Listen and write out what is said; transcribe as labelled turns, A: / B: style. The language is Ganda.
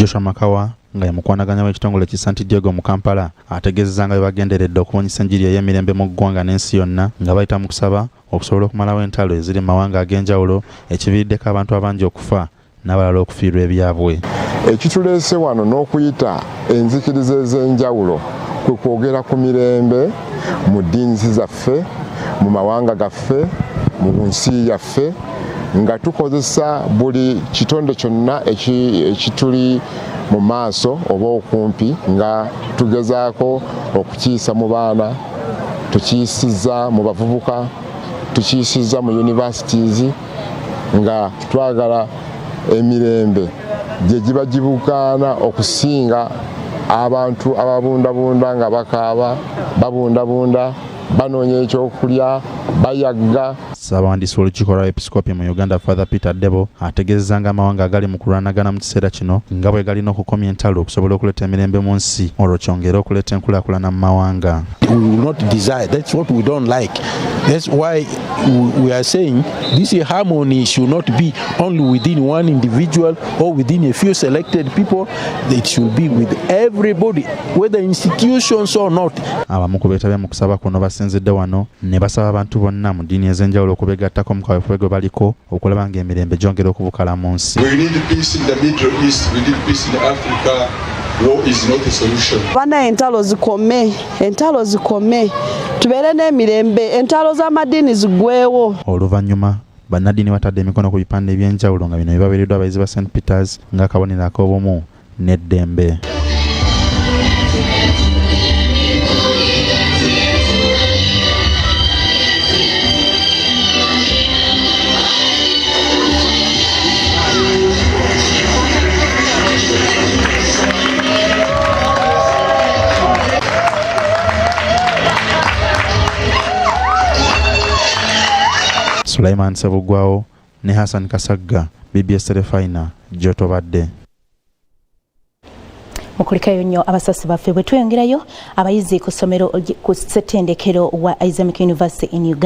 A: Joshua Makawa nga ye mukwanaganya w'ekitongole ki St Diego mu Kampala ategeezezza nga bwe bagenderedde okubunyisa enjiri ey'emirembe mu ggwanga n'ensi yonna nga bayita mu kusaba okusobola okumalawo entalo eziri mu mawanga ag'enjawulo ekiviiriddeko abantu abangi okufa n'abalala okufiirwa ebyabwe.
B: Ekituleese wano n'okuyita enzikiriza ez'enjawulo kwe kwogera ku mirembe mu ddiini zaffe, mu mawanga gaffe, mu nsi yaffe, nga tukozesa buli kitonde kyonna ekituli mu maaso oba okumpi, nga tugezaako okukiisa mu baana, tukiyisizza mu bavubuka, tukiyisizza mu universities, nga twagala emirembe gye giba gibukaana okusinga abantu ababundabunda nga bakaaba, babundabunda, banoonya ekyokulya, bayagga.
A: Ssaabawandiisi w'olukiiko lwa Episkopi mu Uganda, Father Peter Debo, ategeezezza ng'amawanga agali mu kulwanagana mu kiseera kino nga bwe galina okukomya entalo okusobola okuleeta emirembe mu nsi, olwo kyongere okuleeta enkulaakulana mu mawanga.
C: We will not desire. That's what we don't like. That's why we are saying this harmony should not be only within one individual or within a few selected people. It should be with everybody, whether institutions or not.
A: Abamu ku beetabye mu kusaba kuno basinzidde wano ne basaba abantu bonna mu ddiini ez'enjawulo okubegattako mu kaweefube gwe baliko okulaba ng'emirembe gyongera okubukala mu nsi.
D: We need peace in the Middle East, we need peace in Africa. War is not a solution.
E: Bana, entalo zikome, entalo zikome, tubeere n'emirembe, entalo z'amadiini ziggweewo.
A: Oluvannyuma bannaddiini batadde emikono ku bipande eby'enjawulo nga bino bibaweereddwa abayizi ba St Peters ng'akabonero ak'obumu n'eddembe. Sulaiman Sebugwawo ne Hassan Kasagga, BBS Terefayina, gy'otobadde.
F: Mukulikayo nnyo abasasi baffe. Bwe tweyongerayo, abayizi ku ssomero ku ssettendekero wa Islamic University in Uganda.